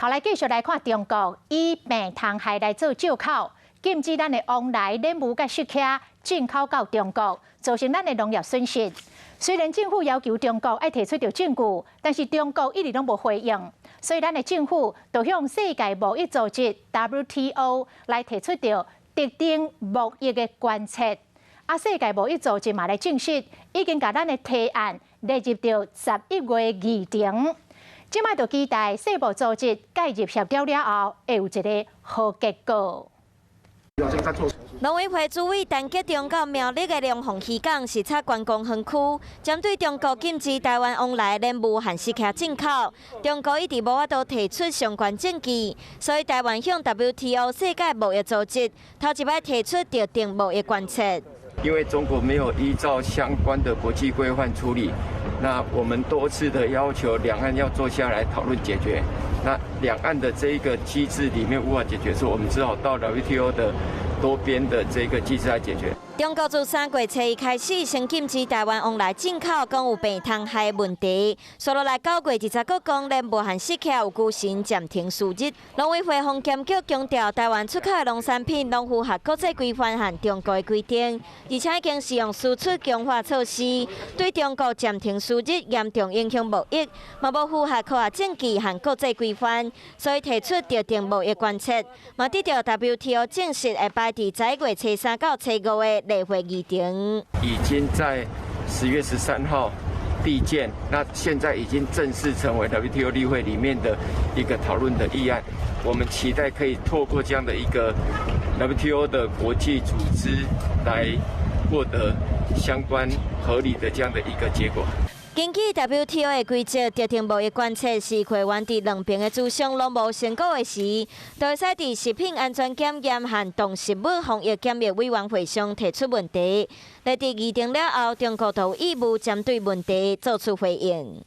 好，來繼續來看中國以病蟲害來做藉口，禁止咱的旺來蓮霧佮釋茄進口到中國，造成咱的農業損失。雖然政府要求中國愛提出著證據，但是中國一直攏無回應，所以咱的政府就向世界貿易組織 WTO 來提出著特定貿易的關切。啊，世界貿易組織嘛來證實，已經共咱的提案列入著11月議程。這擺就期待世貿組織介入協調了後，會有一个好結果。農委會主委陳吉仲到苗栗的龍鳳漁港視察觀光園區，針對中國禁止台灣旺來蓮霧和釋茄進口，中國一直無法度提出相關證據，所以台灣向 WTO 世界貿易組織頭一擺提出特定貿易關切。因為中國沒有依照相關的國際規範處理，那我們多次的要求兩岸要坐下來討論解決，那兩岸的這一個機制裡面無法解決，所以我們只好到 WTO 的多邊的這個機制來解決。中國自3月初一開始，先禁止台灣旺來進口，講有病蟲害問題。紲落來9月20國講蓮霧和釋茄有龜神暫停輸入。農委會防檢局強調，台灣出口的農產品攏符合國際規範和中國的規定，而且已經使用輸出強化措施，對中國暫停輸入嚴重影響貿易，嘛無符合科學證據和國際規範，所以提出特定貿易關切。嘛得著 WTO 證實會擺佇11月初三到初五的例會議程。已經在10月13號遞件，那現在已經正式成為 WTO 例會裡面的一個討論的議案。我們期待可以透過這樣的一個 WTO 的國際組織來獲得相關合理的這樣的一個結果。根據 WTO 的規則，特定貿易關切是會員佇兩邊的諮商攏無成果的時，就會使佇食品安全檢驗和動植物防疫檢疫委員會上提出問題。佇議程了後，中國就有義務針對問題做出回應。